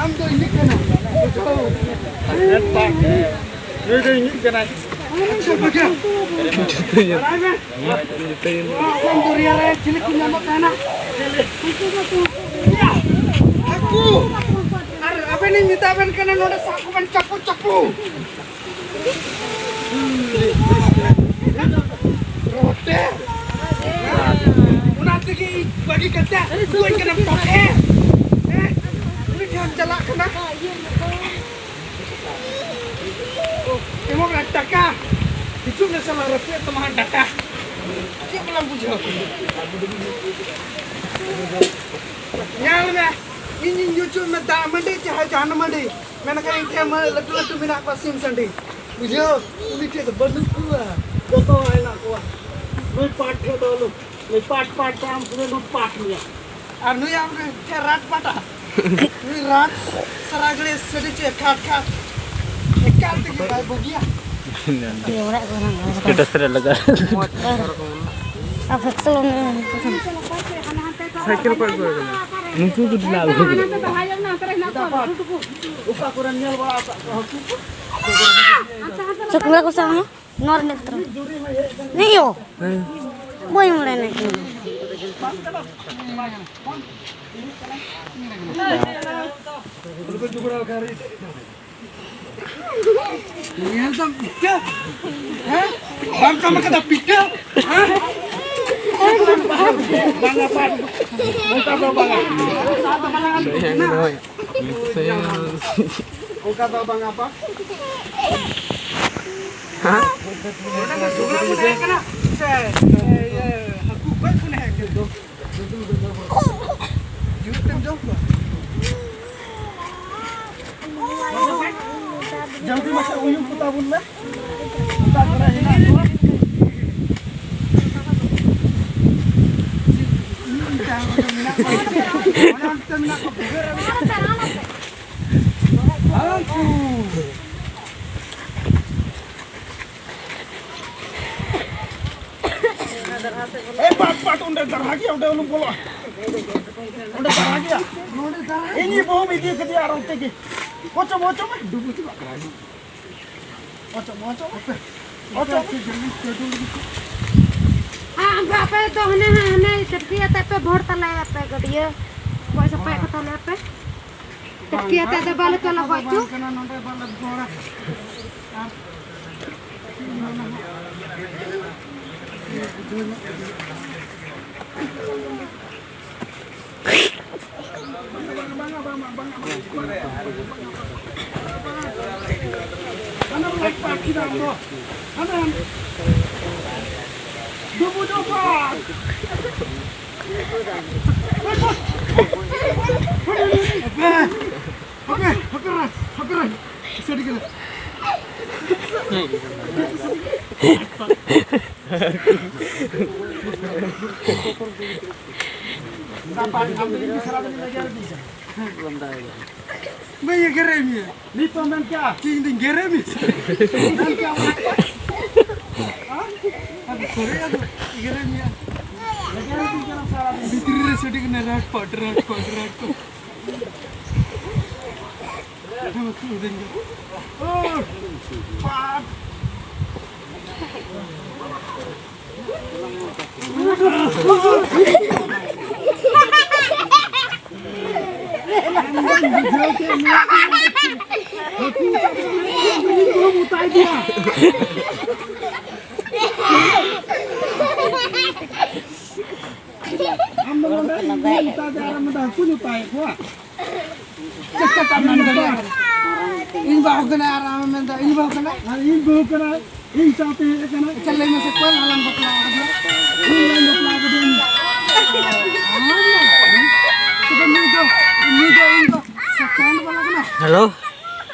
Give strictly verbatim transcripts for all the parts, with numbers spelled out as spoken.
ᱟᱢ ᱫᱚ ᱤᱧᱤᱡ ᱠᱟᱱᱟᱢ᱾ ᱱᱩᱭ ᱫᱚ ᱤᱧᱤᱡ ᱠᱟᱱᱟᱭ᱾ ᱟᱪᱪᱷᱟ, ᱵᱟᱹᱜᱤᱭᱟᱢ᱾ ᱵᱟᱲᱟᱭ ᱢᱮ᱾ ᱱᱚᱣᱟ ᱟᱥᱟᱢ ᱫᱚᱨᱭᱟ ᱨᱮ ᱪᱤᱞᱤ ᱠᱚ ᱧᱟᱢᱚᱜ ᱛᱟᱦᱮᱱᱟ? ᱦᱟᱹᱠᱩ᱾ ᱟᱨ ᱟᱵᱮᱱᱤᱧ ᱢᱮᱛᱟ ᱵᱮᱱ ᱠᱟᱱᱟ, ᱱᱚᱰᱮ ᱥᱟᱵ ᱠᱚᱵᱮᱱ ᱪᱟᱯᱚ ᱪᱟᱯᱚ᱾ ᱨᱚᱴᱮ᱾ ᱚᱱᱟ ᱛᱮᱜᱮ ᱵᱟᱹᱜᱤ ᱠᱟᱛᱮ ᱩᱫᱩᱜ ᱟᱹᱧ ᱠᱟᱱᱟᱢ ᱴᱚᱴᱷᱮ᱾ ᱦᱮᱸ? ᱩᱱᱤ ᱴᱷᱮᱱ ᱪᱟᱞᱟᱜ ᱠᱟᱱᱟ᱾ ᱮᱢᱚᱜ ᱢᱮ ᱴᱟᱠᱟ᱾ ᱦᱤᱡᱩᱜ ᱢᱮ ᱥᱟᱞᱟ, ᱨᱟᱹᱯᱩᱫ ᱛᱟᱢᱟ ᱦᱟᱸᱜ ᱰᱟᱴᱟ᱾ ᱪᱮᱫ ᱵᱟᱞᱟᱢ ᱵᱩᱡᱷᱟᱹᱣ? ᱧᱮᱞ ᱢᱮ, ᱤᱧᱤᱧ ᱧᱩ ᱦᱚᱪᱚ ᱢᱮ ᱫᱟᱜ ᱢᱟᱹᱰᱤ ᱪᱟᱦᱮ ᱡᱟᱦᱟᱱ ᱢᱟᱹᱰᱤ, ᱢᱮᱱᱠᱷᱟᱱ ᱤᱧ ᱴᱷᱮᱱ ᱢᱟ ᱞᱟᱹᱴᱩ ᱞᱟᱹᱴᱩ ᱢᱮᱱᱟᱜ ᱠᱚᱣᱟ ᱥᱤᱢ ᱥᱟᱺᱰᱤ᱾ ᱵᱩᱡᱷᱟᱹᱣ? ᱩᱱᱤ ᱴᱷᱮᱱ ᱫᱚ ᱵᱟᱹᱱᱩᱜ ᱠᱚᱣᱟ, ᱡᱚᱛᱚ ᱦᱮᱱᱟᱜ ᱠᱚᱣᱟ᱾ ᱱᱩᱭ ᱯᱟᱴ ᱴᱷᱮᱱ ᱫᱚ ᱟᱞᱚ, ᱱᱩᱭ ᱯᱟᱴ ᱯᱟᱴ ᱛᱮ ᱟᱢ ᱯᱩᱨᱟᱹ ᱞᱩᱴ ᱯᱟᱴ ᱢᱮᱭᱟ᱾ ᱟᱨ ᱱᱩᱭ ᱟᱢ ᱴᱷᱮᱱ ᱨᱟᱴ ᱯᱟᱴᱟ᱾ ᱱᱩᱭ ᱨᱟᱴ ᱥᱟᱨᱟ ᱜᱷᱟᱹᱲᱤᱡ ᱥᱟᱰᱮ ᱦᱚᱪᱚᱭᱟ, ᱠᱷᱟᱴ ᱠᱷᱟᱴ᱾ ᱮᱠᱟᱞ ᱛᱮᱜᱮ ᱵᱟᱭ ᱵᱩᱜᱤᱭᱟ᱾ ᱤᱭᱟᱹ ᱚᱲᱟᱜ ᱠᱚ ᱦᱮᱱᱟᱜ ᱜᱮᱭᱟ᱾ ᱥᱴᱮᱴᱟᱥ ᱨᱮ ᱞᱟᱜᱟᱣ᱾ ᱟᱨ ᱯᱷᱮᱠᱥᱚᱞ ᱚᱱᱮ ᱥᱟᱭᱠᱮᱞ ᱠᱚ ᱟᱹᱜᱩ ᱟᱠᱟᱫᱟ᱾ ᱱᱩᱠᱩ ᱜᱮ ᱫᱮᱞᱟ ᱟᱹᱜᱩ ᱠᱟᱫᱟ᱾ ᱚᱠᱟ ᱠᱚᱨᱮ ᱧᱮᱞ ᱵᱟᱲᱟ ᱟᱠᱟᱫ ᱠᱚᱣᱟ ᱦᱟᱹᱠᱩ ᱠᱚ? ᱪᱚᱠᱞᱟ ᱠᱚ ᱥᱟᱶ ᱦᱚᱸ? ᱱᱚᱣᱟ ᱨᱮ ᱱᱮᱛᱨᱚ᱾ ᱱᱤᱭᱳ᱾ ᱦᱮᱸ᱾ ᱵᱟᱹᱧ ᱵᱟᱲᱟᱭᱟ ᱱᱤᱭᱳ᱾ ᱧᱮᱞ ᱫᱟᱢ ᱯᱤᱴᱷᱟᱹ? ᱦᱮᱸ? ᱵᱟᱢ ᱡᱚᱢ ᱠᱟᱫᱟ ᱯᱤᱴᱷᱟᱹ? ᱦᱮᱸ? ᱵᱟᱝᱟ ᱯᱟᱴ᱾ ᱚᱱᱠᱟ ᱫᱚ ᱵᱟᱝᱟ᱾ ᱚᱱᱠᱟ ᱫᱚ ᱵᱟᱝᱟ ᱯᱟᱴ᱾ ᱦᱮᱸ? ᱱᱚᱰᱮ ᱫᱚ ᱡᱷᱚᱜᱽᱲᱟ ᱵᱚᱱ ᱦᱮᱡ ᱠᱟᱱᱟ ᱥᱮ, ᱤᱭᱟᱹ, ᱦᱟᱹᱠᱩ ᱜᱚᱡ ᱵᱚᱱ ᱦᱮᱡ ᱠᱟᱱᱟ? ᱡᱤᱣᱮᱫ ᱛᱮᱢ ᱡᱚᱢ ᱠᱚᱣᱟ? ᱡᱚᱞᱫᱤ ᱢᱟᱪᱷᱟ ᱩᱭᱩᱝ ᱠᱚ ᱛᱟᱵᱚᱱ ᱢᱮ᱾ ᱚᱠᱟ ᱠᱚᱨᱮ ᱦᱮᱱᱟᱜ ᱠᱚᱣᱟ? ᱚᱱᱮ ᱚᱱᱛᱮ ᱢᱮᱱᱟᱜ ᱠᱚ ᱵᱷᱩᱜᱟᱹᱜ ᱨᱮ ᱢᱮᱱᱟᱜ ᱠᱚ᱾ ᱮ ᱯᱟᱴ ᱯᱟᱴ, ᱚᱸᱰᱮ ᱫᱟᱨᱦᱟ ᱜᱮᱭᱟ, ᱚᱸᱰᱮ ᱟᱞᱚᱢ ᱵᱚᱞᱚᱜᱼᱟ᱾ ᱚᱸᱰᱮ ᱫᱟᱨᱦᱟ ᱜᱮᱭᱟ᱾ ᱤᱧᱤᱡ ᱵᱟᱹᱦᱩᱢ ᱤᱫᱤ ᱠᱟᱫᱮᱭᱟ ᱟᱨ ᱚᱱᱛᱮ ᱜᱮ᱾ ᱚᱪᱚᱜ ᱢᱮ, ᱚᱪᱚᱜ ᱢᱮ᱾ ᱰᱩᱵᱩᱡ ᱪᱟᱵᱟᱜ ᱠᱟᱱᱟ᱾ ᱚᱪᱚᱜ ᱢᱮ, ᱚᱪᱚᱜ ᱢᱮ᱾ ᱚᱪᱚᱜ ᱢᱮ᱾ ᱟᱯᱮ ᱫᱚ ᱦᱟᱱᱮ, ᱦᱟᱱᱮ ᱪᱟᱹᱴᱠᱤ ᱟᱛᱮ ᱯᱮ ᱵᱷᱳᱨ ᱛᱟᱞᱮᱭᱟ ᱯᱮ ᱜᱟᱹᱰᱭᱟᱹ᱾ ᱚᱠᱚᱭ ᱥᱟᱯᱷᱟᱭᱮᱫ ᱠᱚ ᱛᱟᱞᱮᱭᱟ ᱯᱮ? ᱪᱟᱹᱴᱠᱤ ᱟᱛᱮ ᱫᱚ ᱵᱟᱞᱮ ᱪᱚᱞᱚ ᱜᱚᱡ ᱦᱚᱪᱚ᱾ ᱵᱟᱝ ᱠᱟᱱᱟ, ᱱᱚᱰᱮ ᱵᱟᱞᱮ ᱵᱷᱳᱨᱟ᱾ ᱟᱨ ᱦᱟᱯᱮ, ᱦᱟᱯᱮ, ᱦᱟᱯᱮ ᱨᱮ, ᱦᱟᱯᱮ ᱨᱮ᱾ ᱥᱟᱹᱨᱤ ᱠᱟᱱᱟ᱾ ᱵᱟᱹᱧ ᱮᱜᱮᱨᱮᱫ ᱢᱮᱭᱟ᱾ ᱱᱤᱛ ᱦᱚᱸ ᱢᱮᱱ ᱠᱮᱜᱼᱟ᱾ ᱪᱮᱫ ᱤᱧ ᱫᱩᱧ ᱜᱮᱨᱮᱫ ᱢᱮᱭᱟ? ᱢᱮᱱ ᱠᱮᱜᱼᱟ᱾ ᱟᱫᱚ ᱥᱟᱹᱨᱤ ᱟᱫᱚ ᱮᱜᱮᱨᱮᱫ ᱢᱮᱭᱟ᱾ ᱮᱜᱮᱨᱮᱫ ᱢᱮᱭᱟ ᱥᱟᱨᱟ ᱫᱤᱱ᱾ ᱵᱷᱤᱛᱨᱤ ᱨᱮ ᱥᱟᱰᱮ ᱠᱟᱱᱟ ᱨᱟᱴ ᱯᱟᱴ, ᱨᱟᱴ ᱯᱟᱴ, ᱨᱟᱴ ᱯᱟᱴ᱾ ᱦᱮᱸ, ᱢᱟ ᱛᱩᱫ ᱫᱟᱹᱧ ᱜᱮ᱾ ᱳ, ᱯᱟᱴ᱾ ᱟᱢ ᱫᱚ ᱱᱚᱰᱮ ᱤᱧ ᱢᱮᱛᱟ ᱫᱮ ᱟᱨ ᱢᱮᱛᱟ ᱠᱚ ᱢᱮᱛᱟᱭ ᱠᱚᱣᱟ᱾ ᱪᱮᱫ ᱠᱟᱛᱷᱟᱢ ᱢᱮᱱ ᱫᱟᱲᱮᱭᱟᱜᱼᱟ? ᱤᱧ ᱵᱟᱹᱦᱩ ᱠᱟᱱᱟᱭ ᱟᱨ ᱟᱢᱮᱢ ᱢᱮᱱᱫᱟ ᱤᱧ ᱵᱟᱹᱦᱩ ᱠᱟᱱᱟᱭ? ᱟᱨ ᱤᱧ ᱵᱟᱹᱦᱩ ᱠᱟᱱᱟᱭ, ᱤᱧ ᱥᱟᱶᱛᱮ ᱦᱮᱡ ᱟᱠᱟᱱᱟᱭ᱾ ᱟᱪᱪᱷᱟ, ᱞᱟᱹᱭ ᱢᱮᱥᱮ, ᱚᱠᱚᱭ ᱞᱟᱦᱟᱞᱟᱝ ᱵᱟᱯᱞᱟ ᱟᱠᱟᱫᱮᱭᱟ? ᱤᱧ ᱞᱟᱝ ᱵᱟᱯᱞᱟ ᱟᱠᱟᱫᱮᱭᱟ᱾ ᱟᱢ ᱫᱚ, ᱛᱚᱵᱮ ᱱᱩᱭ ᱫᱚ, ᱱᱩᱭ ᱫᱚ ᱤᱧ ᱫᱚ ᱥᱮᱠᱮᱱᱰ ᱵᱟᱞᱟ ᱠᱟᱱᱟᱭ᱾ ᱦᱮᱞᱳ᱾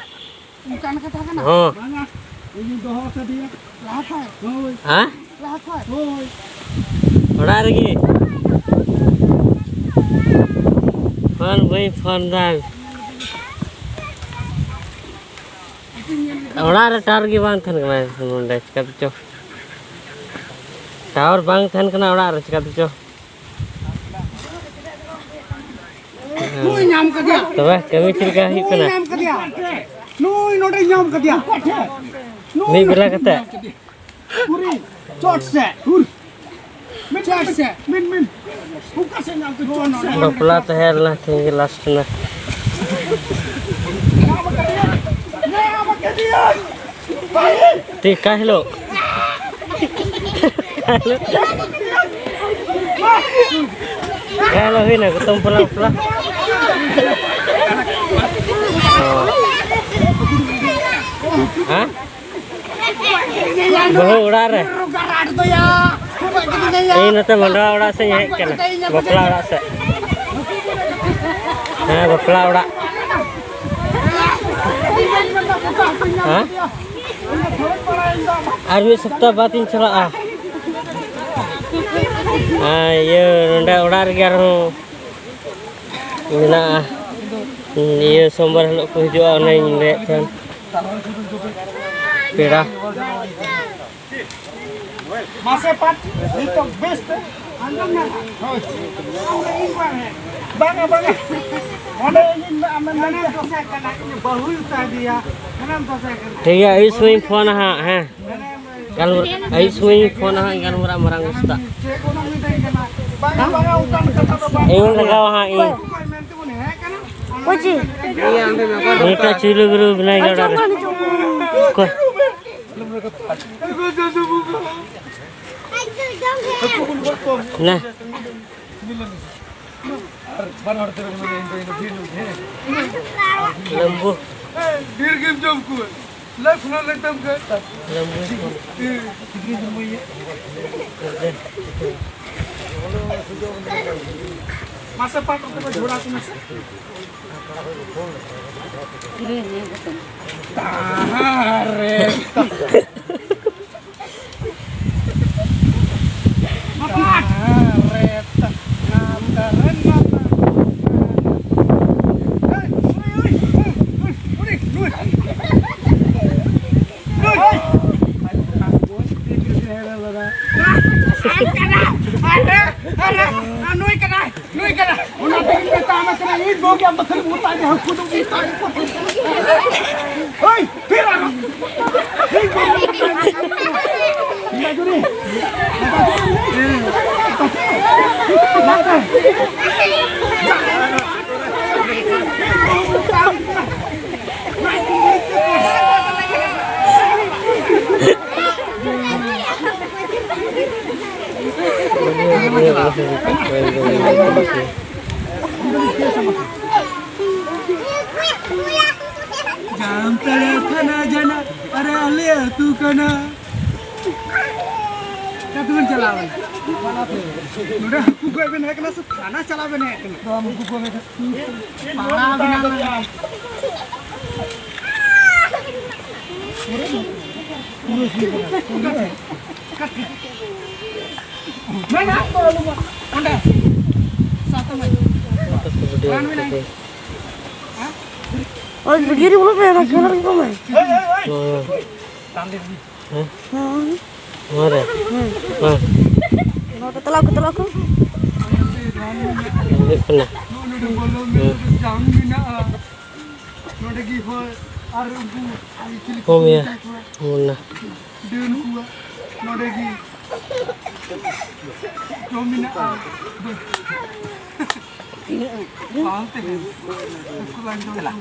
ᱚᱱᱠᱟᱱ ᱠᱟᱛᱷᱟ ᱠᱟᱱᱟ? ᱦᱚᱸ᱾ ᱵᱟᱝᱟ, ᱤᱧᱤᱧ ᱫᱚᱦᱚ ᱠᱟᱫᱮᱭᱟ᱾ ᱞᱟᱦᱟ ᱠᱷᱚᱡ? ᱦᱳᱭ᱾ ᱦᱮᱸ? ᱞᱟᱦᱟ ᱠᱷᱚᱡ? ᱦᱳᱭ᱾ ᱚᱲᱟᱜ ᱨᱮᱜᱮ᱾ ᱯᱷᱳᱱ ᱵᱟᱹᱧ ᱯᱷᱳᱱ ᱫᱟ᱾ ᱚᱲᱟᱜ ᱨᱮ ᱴᱟᱣᱟᱨ ᱜᱮ ᱵᱟᱝ ᱛᱟᱦᱮᱱ ᱠᱟᱱᱟ ᱱᱚᱰᱮ, ᱪᱤᱠᱟᱹᱛᱮ ᱪᱚ᱾ ᱴᱟᱣᱟᱨ ᱵᱟᱝ ᱛᱟᱦᱮᱱ ᱠᱟᱱᱟ ᱚᱲᱟᱜ ᱨᱮ, ᱪᱤᱠᱟᱹᱛᱮ ᱪᱚ᱾ ᱱᱩᱭ ᱧᱟᱢ ᱠᱟᱫᱮᱭᱟ᱾ ᱛᱚᱵᱮ ᱠᱟᱹᱢᱤ ᱪᱮᱫ ᱞᱮᱠᱟ ᱦᱩᱭᱩᱜ ᱱᱩᱭ ᱠᱟᱱᱟ? ᱧᱟᱢ ᱠᱟᱫᱮᱭᱟ᱾ ᱱᱩᱭ ᱱᱚᱰᱮ ᱧᱟᱢ ᱠᱟᱫᱮᱭᱟ᱾ ᱱᱩᱭ ᱢᱤᱫ ᱵᱮᱞᱟ ᱠᱟᱛᱮ? ᱯᱩᱨᱤ ᱪᱚᱴ ᱥᱮ᱾ ᱦᱩᱨ᱾ ᱢᱤᱫ ᱪᱚᱴ ᱥᱮ᱾ ᱢᱤᱫ, ᱢᱤᱫ᱾ ᱚᱠᱟ ᱥᱮᱫ ᱧᱟᱢ ᱠᱮᱫ? ᱪᱚᱴ ᱥᱮ᱾ ᱵᱟᱯᱞᱟ ᱛᱟᱦᱮᱸ ᱞᱮᱱᱟ ᱛᱮᱦᱮᱧ ᱜᱮ ᱞᱟᱥᱴ ᱮᱱᱟ᱾ ᱧᱟᱢ ᱠᱟᱫᱮᱭᱟ᱾ ᱧᱟᱢ ᱠᱟᱫᱮᱭᱟ᱾ ᱛᱤ ᱚᱠᱟ ᱦᱤᱞᱳᱜ? ᱚᱠᱟ ᱦᱤᱞᱳᱜ ᱦᱩᱭᱱᱟ ᱜᱚᱛᱚᱢ ᱯᱚᱞᱟ ᱵᱟᱯᱞᱟ? ᱚ᱾ ᱦᱮᱸ? ᱵᱟᱹᱦᱩ ᱚᱲᱟᱜ ᱨᱮ᱾ ᱤᱧ ᱱᱚᱛᱮ ᱢᱟᱰᱣᱟ ᱚᱲᱟᱜ ᱥᱮᱫ ᱤᱧ ᱦᱮᱡ ᱠᱟᱱᱟ, ᱵᱟᱯᱞᱟ ᱚᱲᱟᱜ ᱥᱮᱫ᱾ ᱦᱮᱸ, ᱵᱟᱯᱞᱟ ᱚᱲᱟᱜ᱾ ᱦᱮᱸ? ᱟᱨ ᱢᱤᱫ ᱥᱚᱯᱛᱟ ᱵᱟᱫ ᱤᱧ ᱪᱟᱞᱟᱜᱼᱟ᱾ ᱦᱮᱸ, ᱤᱭᱟᱹ, ᱱᱚᱰᱮ ᱚᱲᱟᱜ ᱨᱮᱜᱮ ᱟᱨᱦᱚᱸ ᱢᱮᱱᱟᱜᱼᱟ᱾ ᱱᱤᱭᱟᱹ ᱥᱳᱢᱵᱟᱨ ᱦᱤᱞᱳᱜ ᱠᱚ ᱦᱤᱡᱩᱜᱼᱟ, ᱚᱱᱮᱧ ᱞᱟᱹᱭᱮᱫ ᱛᱟᱦᱮᱱ᱾ ᱯᱮᱲᱟ᱾ ᱢᱟᱥᱮ ᱯᱟᱴ, ᱱᱤᱛᱚᱜ ᱵᱮᱥ ᱛᱮ ᱟᱸᱡᱚᱢ ᱢᱮ᱾ ᱦᱳᱭ᱾ ᱵᱟᱝᱟ, ᱵᱟᱝᱟ᱾ ᱚᱸᱰᱮ ᱤᱧ ᱟᱢᱮᱢ ᱢᱮᱱ ᱠᱮᱫ᱾ ᱵᱟᱹᱦᱩᱭ ᱩᱛᱟᱹᱨ ᱫᱮᱭᱟ᱾ ᱚᱱᱮᱢ ᱫᱚᱥᱮ ᱠᱟᱱᱟ᱾ ᱴᱷᱤᱠ ᱜᱮᱭᱟ, ᱟᱹᱭᱩᱵ ᱥᱚᱢᱚᱭᱤᱧ ᱯᱷᱳᱱᱟ ᱦᱟᱸᱜ, ᱦᱮᱸ᱾ ᱜᱟᱞᱢᱟᱨᱟᱣ, ᱟᱹᱭᱩᱵ ᱥᱚᱢᱚᱭᱤᱧ ᱯᱷᱳᱱᱟ ᱦᱟᱸᱜ, ᱜᱟᱞᱢᱟᱨᱟᱣ ᱢᱟᱨᱟᱝ ᱩᱥᱛᱟ᱾ ᱵᱟᱝᱟ, ᱵᱟᱝᱟ, ᱚᱱᱠᱟᱱ ᱠᱟᱛᱷᱟ ᱫᱚ ᱵᱟᱝ᱾ ᱤᱧ ᱞᱟᱜᱟᱣᱟ ᱦᱟᱸᱜ, ᱤᱧ᱾ ᱚᱠᱚᱭ ᱪᱤ? ᱱᱤᱛᱚᱜ ᱪᱩᱞᱩ ᱜᱩᱨᱩ ᱵᱮᱱᱟᱣ ᱜᱮ ᱚᱲᱟᱜ ᱨᱮ᱾ ᱚᱠᱚᱭ? ᱱᱮ᱾ ᱞᱮᱢᱵᱩ᱾ ᱰᱷᱮᱨ ᱜᱮᱢ ᱡᱚᱢ ᱠᱚᱣᱟ᱾ ᱞᱟᱹᱭ ᱯᱷᱩᱞᱟᱹ ᱞᱟᱹᱭ ᱛᱟᱢ ᱠᱷᱟᱡ᱾ ᱞᱮᱢᱵᱩ᱾ ᱢᱟᱥᱮ ᱯᱟᱴ ᱠᱟᱛᱮ ᱠᱚ ᱡᱷᱚᱲᱟ ᱠᱚ ᱢᱮᱥᱮ᱾ ᱟᱨᱮ᱾ ᱟᱨᱮ᱾ ᱟᱨᱮ, ᱟᱨᱮ, ᱟᱨ ᱱᱩᱭ ᱠᱟᱱᱟᱭ, ᱱᱩᱭ ᱠᱟᱱᱟᱭ᱾ ᱚᱱᱟ ᱛᱮᱜᱮᱧ ᱢᱮᱛᱟᱢ ᱠᱟᱱᱟ, ᱤᱧ ᱵᱟᱹᱵᱩ ᱟᱢ ᱫᱚ ᱠᱷᱟᱹᱞᱤ ᱢᱚᱛᱟᱭ ᱢᱮ, ᱦᱟᱹᱠᱩ ᱫᱚ ᱢᱚᱛᱟᱭ ᱢᱮ᱾ ᱦᱳᱭ, ᱯᱷᱤᱨ ᱟᱨᱦᱚᱸ᱾ ᱤᱧ ᱵᱟᱹᱵᱩ ᱢᱚᱛᱟᱭ ᱢᱮ᱾ ᱢᱮᱛᱟ ᱡᱩᱨᱤ, ᱢᱮᱛᱟ ᱡᱩᱨᱤ᱾ ᱡᱟᱢᱛᱟᱲᱟ ᱛᱷᱟᱱᱟ ᱡᱟᱱᱟ, ᱟᱨᱮ ᱟᱞᱮ ᱟᱹᱛᱩ ᱠᱟᱱᱟ᱾ ᱚᱠᱟ ᱛᱮᱵᱮᱱ ᱪᱟᱞᱟᱣ ᱮᱱᱟ? ᱱᱚᱰᱮ ᱦᱟᱹᱠᱩ ᱜᱚᱡ ᱵᱮᱱ ᱦᱮᱡ ᱠᱟᱱᱟ ᱥᱮ ᱛᱷᱟᱱᱟ ᱪᱟᱞᱟᱣ ᱵᱮᱱ ᱦᱮᱡ ᱠᱟᱱᱟ? ᱵᱟᱝ, ᱦᱟᱹᱠᱩ ᱜᱚᱡ ᱵᱮᱱ ᱦᱮᱡ ᱠᱟᱱᱟ᱾ ᱯᱟᱲᱟᱣ ᱵᱮᱱᱟ᱾ ᱢᱮᱱᱟᱜ ᱛᱚ ᱟᱞᱚ ᱢᱟ᱾ ᱚᱸᱰᱮ᱾ ᱥᱟᱛᱚᱢ ᱟᱭ᱾ ᱨᱟᱱ ᱢᱮᱱᱟᱭ᱾ ᱦᱮᱸ? ᱳᱭ ᱵᱷᱤᱰᱤᱭᱳ ᱨᱮ ᱵᱚᱞᱚ ᱯᱮ, ᱚᱱᱟ ᱠᱮᱢᱮᱨᱟ ᱨᱮ ᱵᱚᱞᱚ ᱢᱮ᱾ ᱦᱮᱸ? ᱦᱮᱸ᱾ ᱱᱚᱣᱟ ᱨᱮ? ᱦᱮᱸ᱾ ᱦᱮᱸ᱾ ᱱᱚᱣᱟ ᱠᱚ ᱛᱟᱞᱟ ᱠᱚ, ᱛᱟᱞᱟ ᱠᱚ᱾ ᱦᱩᱭᱩᱜ ᱠᱟᱱᱟ᱾ ᱱᱚᱜᱼᱚ ᱱᱚᱰᱮ ᱵᱚᱞᱚ ᱢᱮ, ᱦᱮᱸ᱾ ᱱᱚᱰᱮ ᱡᱟᱝ ᱢᱮᱱᱟᱜᱼᱟ᱾ ᱱᱚᱰᱮ ᱜᱮ ᱦᱚᱭ ᱟᱨ ᱩᱱᱠᱩ ᱪᱤᱞᱤ ᱠᱚ ᱠᱚᱢᱮᱭᱟ᱾ ᱢᱮᱛᱟ ᱠᱚᱣᱟ? ᱢᱩᱱᱱᱟ᱾ ᱰᱟᱹᱱ ᱠᱚᱣᱟᱜ ᱱᱚᱰᱮ ᱜᱮ ᱡᱚᱢ ᱢᱮᱱᱟᱜᱼᱟ᱾ ᱵᱟᱝ ᱛᱟᱦᱮᱱ᱾ ᱩᱱᱠᱩ ᱞᱟᱝ ᱡᱚᱢ ᱪᱟᱞᱟᱜ᱾